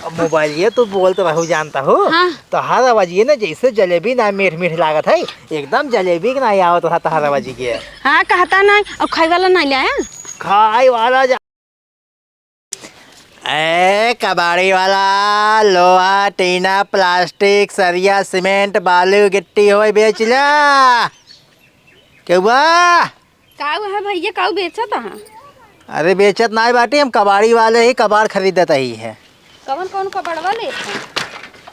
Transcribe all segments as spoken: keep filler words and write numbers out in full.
अब मोबाइलिए तू बोलत रहू जानत हू। हाँ। तोहार आवाजिए ना जैसे जलेबी ना मीठ मीठ लागत है, एकदम जलेबी के ना आवत रहा तोहार आवाजी के। हाँ, कहता ना, और खाए वाला ना ले आया? खाए वाला जा। ए कबाड़ी वाला, लोहा, टीना, प्लास्टिक, सरिया, सीमेंट, बालू, गिट्टी होई बेच ला। केहू बा? काऊ है भैया, काऊ बेचत है? अरे बेचत नाई बाटी, हम कबाड़ी वाले ही कबाड़ खरीदत ही है। कवन कवन कबाड़वा लेत है?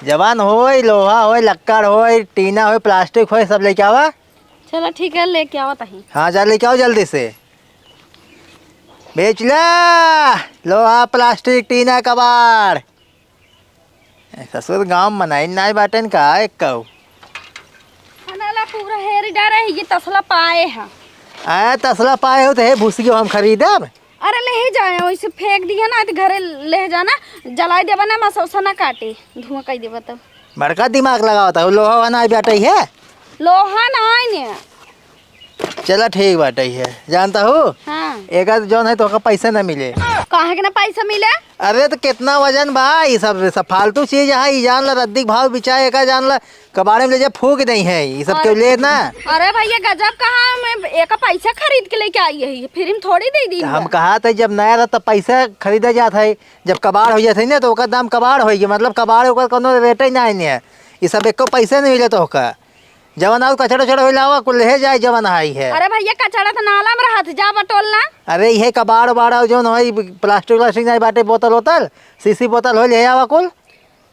जवान होई, लोहा होई, लक्कड़ होई, टीना होई, प्लास्टिक होई, सब लेके आवा। चलो ठीक है, लेके आवत ही। हाँ जा लेके आओ जल्दी से। बेच ला लोहा, प्लास्टिक, टीना, कबाड़। ए, ससुर गाँव में मनाई नाई बाटेन का एक्कऊ? खाना ला पूरा हेरी डारे है, ये तसला पाए है। आ, तसला पाए हो तो हे भूसी के हम खरीदब। अरे ले ही जाए, वैसे फेंक दिया ना तो घरे ले जाना, जलाई देबा ना, मसौसा ना काटे, धुआं कई देबा तब। बड़का दिमाग लगावत हो, लोहा वाला नाई बाटे है। लोहा नाई ने। चला ठीक बाटे है, जानत हू? हाँ। एकर जौन है तोहका पैसा ना मिले। काहे के ना पैसा मिले? अरे तो कितना वजन बा, ई सब, सब फालतू चीज है, ई जान ला रद्दी के भाव बिचाए, एका जान ला कबाड़े में ले जा फूक दई है, ई सब अरे। केहू ले ना। अरे भैया गजब कहाँ, मैं एक पैसा खरीद के लेके आई है, फ्री में थोड़ी दे दी तो हम है। कहा था जब नया रहा तब पैसा खरीदा जात है, जब कबाड़ हो जात है ना तो ओकर दाम कबाड़ होई, मतलब कबाड़ ओकर कोनो रेट ही ना है, ई सब एको पैसा नहीं मिले तोहका। जवन आउ कचड़ा उचड़ा होई लावा, कुल लेहे जाए जवन आई है। अरे भैया, कचड़ा तो नाला में रहत, जा बटोल ना। अरे इहे कबाड़ उबाड़ आउ जवन होई, प्लास्टिक व्लास्टिक नाई बाटे, बोतल वोतल, शीशी बोतल होई, ले आवा कुल।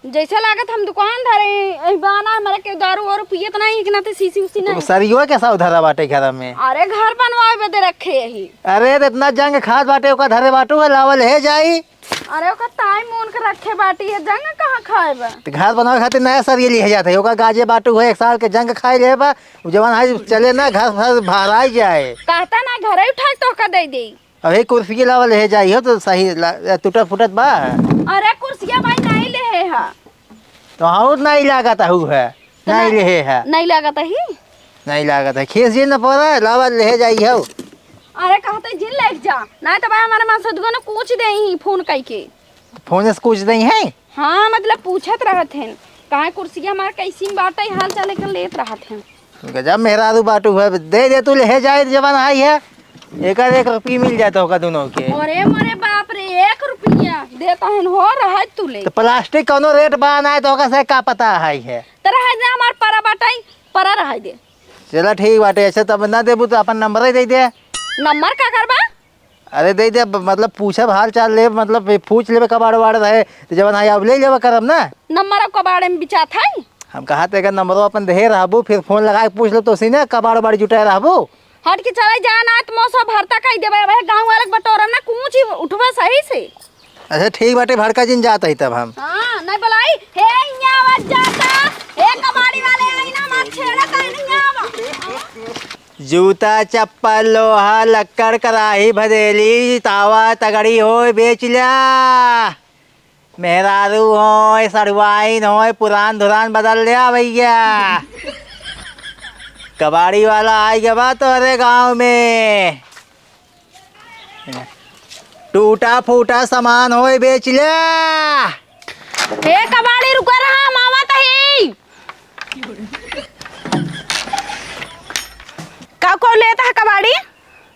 जैसे लागत हम दुकान धरे, एही बहाना हमारे के दारू वारू पियत नहीं, कि ना ते शीशी उशी तो नहीं। सरियो के सब धरा बाटे घर में। अरे घर बनवावे बदे रखे यही। अरे तो इतना जंग खात बाटे, ओका धरे बाटू है, लावा लेहे जाई। अरे ओकर ताई मून के रखे बाटी है, जंग कहाँ खाए बा? तो घर बनावे खातिर नया सरिया लिहे जात है, ओकर गाजे बाटू है, एक साल के जंग खाए ले बा, उ जवन आज चले ना, घर भर भराई जाए। कहता ना घरे उठा के तोहका दे दे। अबे कुर्सी लावा लेहे जाई हो तो सही ला-, टूटत फूटत बा। अरे कुर्सिया भाई नहीं लेहे हा। तो और नहीं लागत हु है, तो नहीं ना-, लेहे है। नहीं लागत ही? नहीं लागत है, खींच जी न पड़ा, लावा लेहे जाई हो। अरे कहते जिन लेके जा, नहीं तो भाई हमारे माँ सदगो ने कूच दे ही फोन कई के। फोन से कूच दे हैं? हाँ, मतलब पूछत रहत हैं, कहाँ कुर्सिया हमार कैसी बाटे, हाल चाल एकर लेत रहत हैं। गजब मेहरारू बाटू है, दे दे तू, लेहे जाए जवन आई है, एकर एक रुपये मिल जाए तो ओका दोनों के। अरे मोरे बाप रे, एक रुपया देता हन हो, रहा तू ले। तो प्लास्टिक कौनो रेट बा ना, तो ओका से का पता है, है। तो रहा दे, हमार परा बाटाई, परा रहा दे। चला ठीक बाटे, ऐसे तब ना देबू तो अपन नंबर ही दे दे। नंबर का करबा? अरे दे दे, ब-, मतलब पूछब हाल चाल लेब, मतलब पूछ लेबे कबाड़ वाड़ रहे, तो जवन है अब ले लेबे करब ना। नंबर अब कबाड़े में बिचात है। हम कहा थे अगर नंबरो अपन देहे रहबू, फिर फोन लगा के पूछ लो तो उसी ने कबाड़ वाड़ जुटाए रहबू। हट के चले जा ना, तो मौसा भरता कही देबे, भाई गाँव वाले के बटोरम ना, कूची उठबे सही से। अच्छा ठीक बाटे, भड़का जिन जात है तब हम। हाँ, नहीं बुलाई, हे इहाँ आवाज जाता, हे कबाड़ी वाले आई ना, मार छेड़ा कहीं नहीं आवा। जूता, चप्पल, लोहा, लक्कड़, कराही, भदेली, तावा, तगड़ी होय, बेच ल्या। मेहरारू होय, सड़ुआइन होय, पुरान धुरान बदल ल्या भैया। कबाड़ी वाला आइ गवा तोहरे गाँव में। टूटा फूटा सामान होय, बेच ल्या। हे कबाड़ी, रुका रहा, हम आवत ही। का को लेता है कबाड़ी?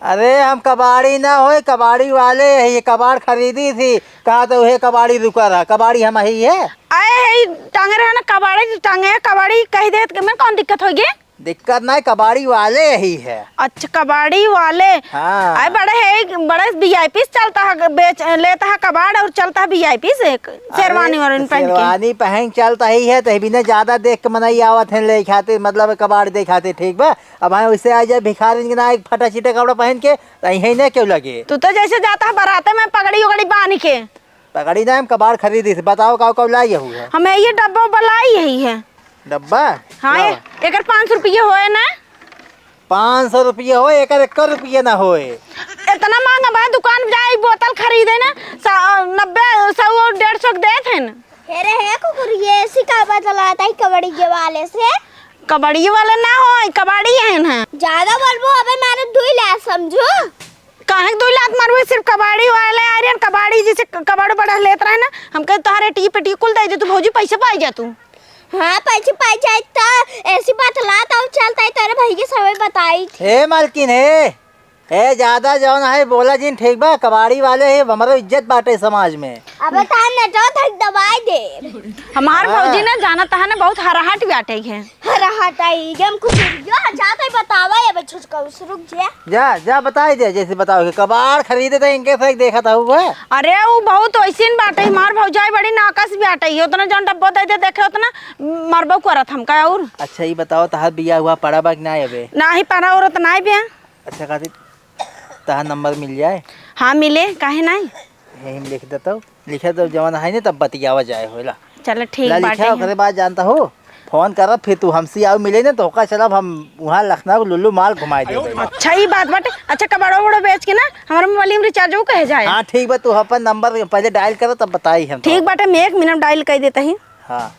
अरे हम कबाड़ी ना होए, कबाड़ी वाले है, ये कबाड़ खरीदी थी, कहा तो हे कबाड़ी रुका रहा, कबाड़ी हम ही है। आए है, टांगे रहे ना कबाड़ी, टांगे है कबाड़ी, कही देत के मैं कौन दिक्कत होगी? दिक्कत नहीं, कबाड़ी वाले ही है। अच्छा, कबाड़ी वाले। हाँ। आए बड़े है, बड़े वीआईपी चलता है, बेच लेता है कबाड़ और चलता है वीआईपी से शेरवानी अरे, वरवानी पहन के। शेरवानी पहन चलता ही है, तो बिना ज्यादा देख के मनई आवत है ले खातिर, मतलब कबाड़ दे खातिर, ठीक बा। अब हाँ वैसे आ जाए भिखारी के ना एक फटा चिटा कपड़ा पहन के, तो यही ना क्यों लगे। तू तो जैसे जाता है बाराते में पगड़ी उगड़ी बांध के। पगड़ी ना, हम कबाड़ खरीदी थी, बताओ का का लाई हुआ है। हमें ये डब्बा उब्बा लाई यही है। डब्बा? हाँ, लावा। ए-, एकर पाँच सौ रुपये होए ना? पाँच सौ रुपये होए, एकर एक रुपये ना होए। इतना महंगा बा, दुकान जाए बोतल खरीदे ना, सा-, नब्बे, सौ और डेढ़ सौ के देत हैं। अरे हे कुकुर, ये ऐसी का बतलाता है कबड्डी के वाले से? कबड्डी वाले ना होए, कबाड़ी है ना। ज्यादा बोलबो, अबे मारे दुई ला समझू। काहे के दुइ लात मारबे? सिर्फ कबाड़ी वाले आए रहे, कबाड़ी जैसे क-, कबाड़ बड़ा लेत रहे ना, हमके तोहरे टी पेटी कुल दे दे तू भौजी, पैसे पाई जा तू। हाँ, पैसे पाई जाए तो ऐसी बात ला तो चलता है तेरे भाई के सवे बताई। हे मालकिन, हे, हे, ज्यादा जौन है बोला जिन, ठीक बा? कबाड़ी वाले है, हमरो इज्जत बाटे समाज में। अब तार नेटो धक दबाई दे। हमार हाँ। भौजी ना जानत है ना, बहुत हराहट बाटे है। हराहट आई, हम कुछ जो जाते बतावा ये बच्चों का, उस रुक जा। जा, जा बताई दे, जैसे बताओ कि कबाड़ खरीदे तो इनके से देखा था हुआ। अरे, वो बहुत वैसीन बाटे, हमार भौजाई बड़ी नाकस बाटे, ये उतना जौन डब्बो दे दे, देखे उतना मरबो करत हमका और। अच्छा, ये बताओ, तहार बिया हुआ पड़ा बा कि ना अबे? नाही पड़ा, औरत नाही बे। अच्छा, खातिर तहार नंबर मिल जाए? हाँ, मिले, काहे नाही? यही में लिख देता हूँ, लिखे तो जवन है ना, तब बतियावा जाए होला। चलो, ठीक ला, बाटे। लिखा, ओकरे बाद जानता हो, फोन करब, फिर तू हमसे आओ मिले ना, तो ओका चलब हम वहाँ लखनऊ लुल्लू माल घुमाए दे देबे। अच्छा, ई बात बाटे। अच्छा, कबाड़ो वबाड़ो बेच के ना, हमारे मोबाइल में रिचार्ज वो कहे जाए। हाँ, ठीक बा, तू अपन नंबर पहले डायल करो, तब बताई हम ठीक तो। बाटे, मैं एक मिनट डायल कर देता ही। हाँ।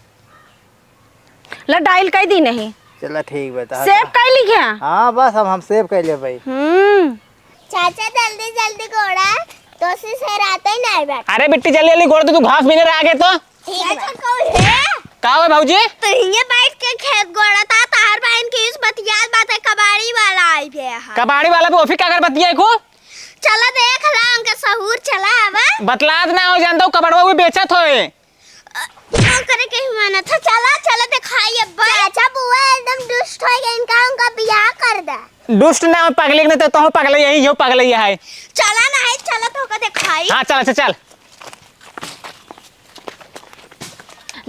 ला, डायल कर दी नहीं। चला, ठीक बा, तो सेव कर ली क्या? हाँ, बस हम, हम सेव कर ले भाई। हम्म। चाचा, जल्दी जल्दी गोड़ा, तो से रात ही नहीं बैठ। अरे बिट्टी, जल्दी जल्दी गोड़ा, तू, तू घास बीने रह गए तो। ठीक बा। चाचा, कहूँ है? का हुआ भौजी? तो हिये बैठ के खेत गोड़ा था, तार बहन की इस बतियात बात है, कबाड़ी वाला आई भी है। कबाड़ी वाला भी ओफी का कर बतिया को? चला देख ला, उनका सहूर चला आवा। बतलात ना हो जानता हूँ, कबाड़वा भी बेचत होए। ओकरे के ही मानत है। चला, चला देखाई अब्बा। चाचा, बुआ एकदम दुष्ट हो गए, इनका उनका बियाह कर दे। दुष्ट ना हो पगले, नहीं तो तोह पगले यही, यो पगले यही है। चला ना है, चला तो का देखाई। हाँ, चल, अच्छा, चल।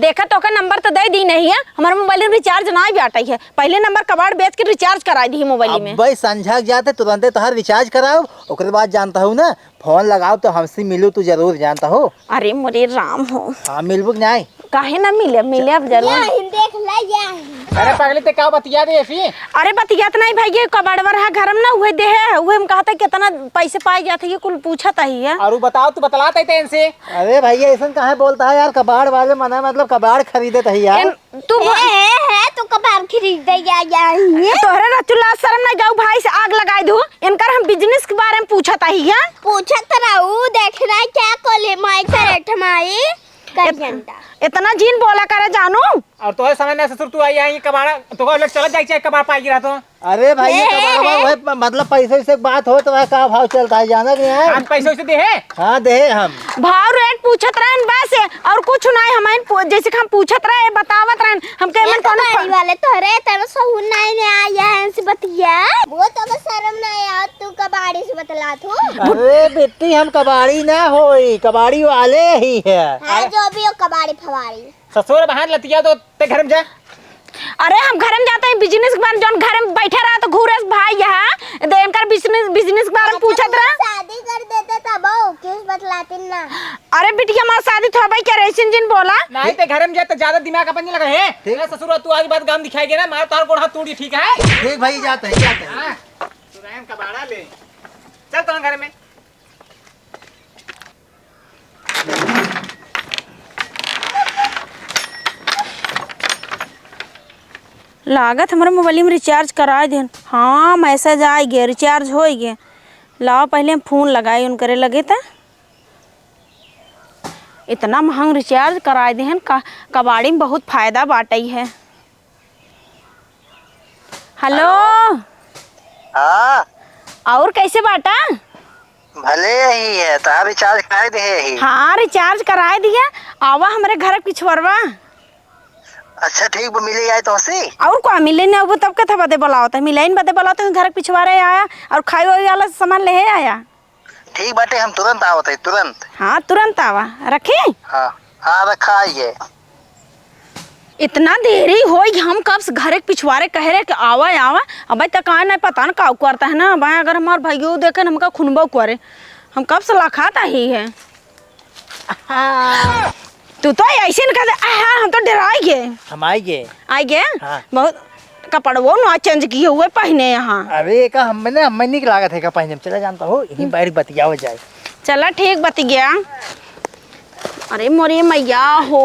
देखा तो का नंबर तो दे दी नहीं है, हमारे मोबाइल में रिचार्ज ना भी आटा ही है। पहले नंबर कबाड़ बेच के रिचार्ज करा दी है मोबाइल में। अब्बे संझा के जाते तुरंते तोहार रिचार्ज कराओ, ओकरे बाद जानता हूँ ना, फोन लगाओ तो हमसे मिलो, तू जरूर जानता हो। अरे मोरे राम हो। हाँ, मिलबू कि नाई? काहे ना मिले, मिले अब जरूर। या हिन देख ला, या हिन। अरे पगली, ते का बतिया दे ऐसी? अरे बतियात नहीं भाई, ये कबाड़वर है घर में ना, उहे दे है, उहे हम कहता कितना पैसे पाए जाते, ये कुल पूछत ही है। और वो बताओ, तू बतलात है तेन से। अरे भैया, ऐसन काहे बोलता है यार, कबाड़ वाले मना मतलब कबाड़ खरीदे थे यार। इन- तू हे, हे, हे, तू कबाड़ खरीदे या, या, ये? तोहरे रचुला शर्म नहीं, जाऊ भाई से आग लगाई दू। इनकर हम बिजनेस के बारे में पूछत ही है। पूछत रहू, देख रहा क्या कोले माई करे ठमाई, कर इत-, जनता। इतना जीन बोला करे जानू। और तोहरे समय ना ससुर तू आई, आई कबाड़ा, तो को लोग चलत जाई चाहे कबाड़ पाई गिरा तो। अरे भाई, ये हे, कबाड़वा हे। वही प-, मतलब पैसे वैसे के बात हो तो वह का भाव चलता है, जाना कि नहीं है? आज पैसे वैसे दे है? हाँ, दे है हम। भाव रेट पूछत रहन बस, और कुछ नहीं, हम इन पू-, जैसे कि हम पूछत रहे, बतावत रहन, हम कहे ये मन कोनो कबाड़ी फल- वाले तोहरे तरह सहूर नहीं ने आया है इनसे बतिया। वो तो बस शर्म नहीं आ, तू कबाड़ी से बतला तू। अरे बेटी, हम कबाड़ी ना होई, कबाड़ी वाले ही है। हाँ, जो भी हो कबाड़ी फवाड़ी। ससुर बहान लतिया तो ते घर में जा। अरे हम घर में जाते हैं, बिजनेस के बारे में, जौन घर में बैठे रहा तो घूरस भाई यहाँ, दे इनकर बिजनेस, बिजनेस के बारे में पूछत रहा। शादी कर देते तब किस बतलाती ना। अरे बिटिया, हमार शादी तो भाई क्या रेसिन जिन बोला। नहीं ते घर में जा तो ज्यादा दिमाग अपन नहीं लगा है। ठीक। अरे ससुर तू आज बाद गांव दिखाई गया ना, मार तार गोड़ हाथ तोड़ी, ठीक है? ठीक भाई, जाते हैं, जाते हैं। हाँ, तू रहम का बाड़ा ले। चल तो घर में। लागत हमरे मोबाइल में रिचार्ज कराए देहन। हाँ, मैसेज आइ गए, रिचार्ज होइ गए। लाओ, पहिले हम फोन लगाई उनकरे लगे त। इतना महंग रिचार्ज कराए देहन, का, कबाड़ी में बहुत फायदा बाटइ है। हेलो। हेलो। हाँ। और कैसे बाटा? भले यही है, तहार रिचार्ज कराए दे ही। हाँ, रिचार्ज कराए दिया। आवा हमरे घर पिछुअरवा। अच्छा, ठीक बा, मिले आए तोहसे। और का मिले न, वो तब के था बदे बुलावत है, मिले न बदे बुलावत है, घर पिछुआरे आया और खाए वाए वाला सामान ले आया। ठीक बाटे, हम तुरंत आवत है, तुरंत। हाँ, तुरंत आवा। रखी? हाँ, हाँ, रखा है ये। इतना देरी होई, हम कब से घरे के पिछुआरे कह रहे कि आवा, आवा। अबे तक आए नहीं, पता न का करता है ना। अबे अगर हमार भइयो देखे न, हमका खुनबो करे। हम कब से लखात आही है। हाँ। तू तो ऐसे न कहते, आहा, हम तो डराई गए। हम आई गए। आई गए? हाँ। बहुत कपड़वो ना चेंज किए हुए पहने यहाँ। अरे, का हमने, हमें निक लागत है का पहने में? चला जानता हो, यहीं बैठ बतियावा जाए। चला, ठीक बतिया। अरे मोरे मैया हो।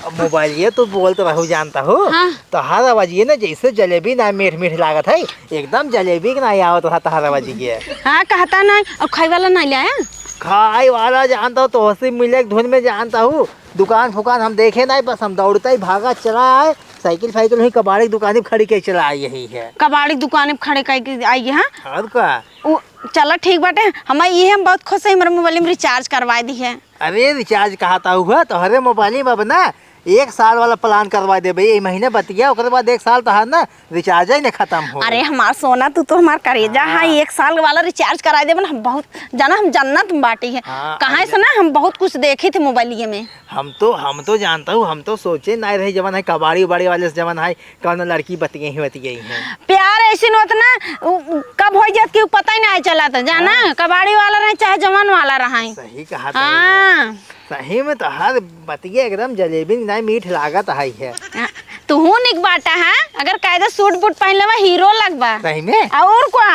अब मोबाइलिया तू बोलत रहू जानता हूँ। हाँ। तोहार आवाजिए ना जैसे जलेबी ना मीठ मीठ लागत है, एकदम जलेबी के ना आवत रहा तोहार आवाजिए। हाँ, कहता नहीं, और खाए वाला नहीं लाया? खाए वाला जानता हूँ, तोहसे मिले के धुन में जानता हूँ, दुकान फुकान हम देखे नहीं, बस हम दौड़ता ही भागा चला आए, साइकिल फाइकिल वहीं कबाड़ी की दुकान पे खड़ी के चला आई यही है। कबाड़ी दुकान पे खड़े करके आई है, हाँ? और का? उ, चला ठीक बाटे, हम ये हम बहुत खुश है, हमारे मोबाइल में रिचार्ज करवा दी है। अरे रिचार्ज कहा था हुआ, तोहरे मोबाइल में अब ना एक साल वाला प्लान करवा देबे, ये महीने बतिया, ओकरे बाद एक साल तोहार ना रिचार्ज ही नहीं खत्म हो। अरे हमार सोना, तू तो हमार करेजा हाँ। है, एक साल वाला रिचार्ज करा देबे ना, हम बहुत जाना, हम जन्नत में बाटी है। हाँ, कहाँ अरे से ना हम बहुत कुछ देखे थे मोबाइलिए में। हम तो, हम तो जानता हूँ, हम तो सोचे नहीं रहे जवन है कबाड़ी उबाड़ी वाले से जवन है कौनो लड़की बतिये ही बतिये ही है। प्यार ऐसी न होत ना, उ, उ, कब हो जात कि उ पता ही नहीं चलत, जाना, हाँ। कबाड़ी वाला रहे चाहे जवान वाला रहे। सही कहा था हाँ। सही में तो हर बतिये एकदम जलेबी नहीं मीठ लागत है, है। हाँ, तुहू निक बाटा है, अगर कायदे सूट बूट पहन लेवा हीरो लगबा। सही में? और का?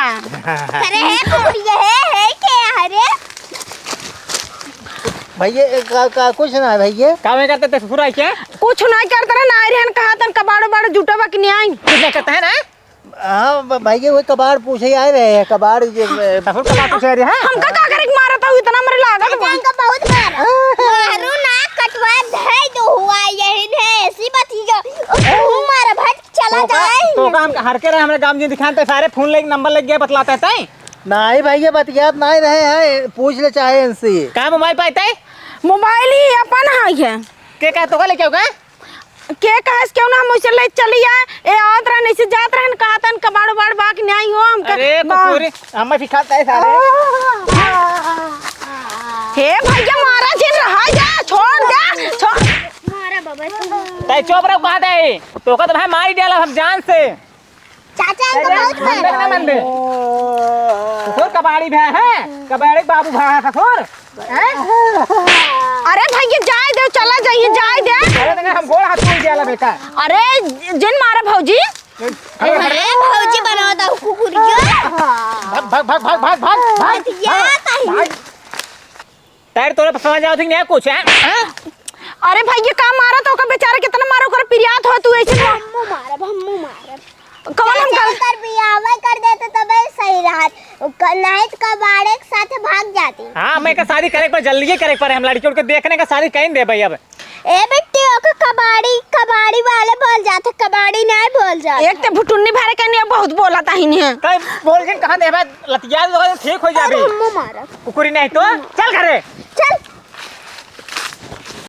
अरे है कुकुर, ये है, है क्या? अरे भैया, ए, का, का, कुछ ना है भैया। का में करते थे ससुर आई क्या? कुछ नहीं करते रहे, ना रहन कहा तन कबाड़ो बाड़ो जुटो बा कि नहीं आई। कुछ नहीं करते हैं ना? हाँ, ब-, भैया वो कबाड़ पूछे आए रहे हैं, कबाड़ ये, ए, ससुर कबाड़ पूछे आ रहे हैं? हमका का करे के मारत हूँ, इतना मरे लागत बा। हमका बहुत मारा। मारू ना, कटवा दे दो हुआ यही ने, ऐसी बात ही जो, ओ, मारा भाई, चला तो का, जाए। तो का हम हर के रहे, हमरे गाँव जी दिखाते सारे फोन लेके नंबर लग गया, बतलाते हैं। नहीं भैया, बतियात नहीं रहे हैं, पूछ ले चाहे इनसे। का मोबाइल पाइते? मोबाइल ही अपन है ये। के कहे तोका लेके आओ का? के कहे से क्यों ना हम उसे ले चली आए? ए आवत रहन, ऐसे जात रहन, कहा तन कबाड़ उबाड़ बा कि नहीं हो, हमका अरे बा- कुकुर, हमें सिखाता है सारे। हे भैया, मारा जिन रहा जा, छोड़ दे, छोड़। मारा बाबा, तू। तै चुप रहो, कहा दे। तोका तो भाई मार ही डाला हम जान से। चाचा, इनका अरे, बहुत मंदिर मारा। ना मंदिर। ससुर कबाड़ी भा है, कबाड़ी बाबू भा है ससुर। हैं? अरे भैया, जाए दे, चला जाइए, जाए दे। अरे, देखा, हम गोड़ हाथ टूट गया बेटा। अरे, जिन मारा भौजी। अरे, अरे, भौजी बनाओ तो कुकुर जो। भाग, भाग, भाग, भाग, भाग, भाग, भाग, भैया, भाग, ताई। भाग। तैर तोरे पसंद जाओ थी नहीं कुछ, हैं? हैं? अरे भैया, का मारा तो ओकर बेचारा, कितना मारा ओकर पिरियात हो तू ऐसे तो। हमू मारब, हमू मारब। कौन हम चाचा कर ओकर बियाहवा कर देते तबे सही रहत। क-, नहीं तो कबाड़े के साथ भाग जाती। हाँ, मैं का शादी करे पर जल्दी करे पर हम लड़की उड़के देखने का शादी कहीं दे भाई अब। ए बेटी, ओके कबाड़ी, कबाड़ी वाले बोल जाते, कबाड़ी नहीं बोल जाते। एक ते भुटुन्नी भरे के नहीं, बहुत बोला था ही नहीं। कहीं बोल के कहाँ दे भाई, लतिया दो, ठीक हो जाबे। अरे हमू मारब। कुकुरी नहीं तो चल घरे। चल।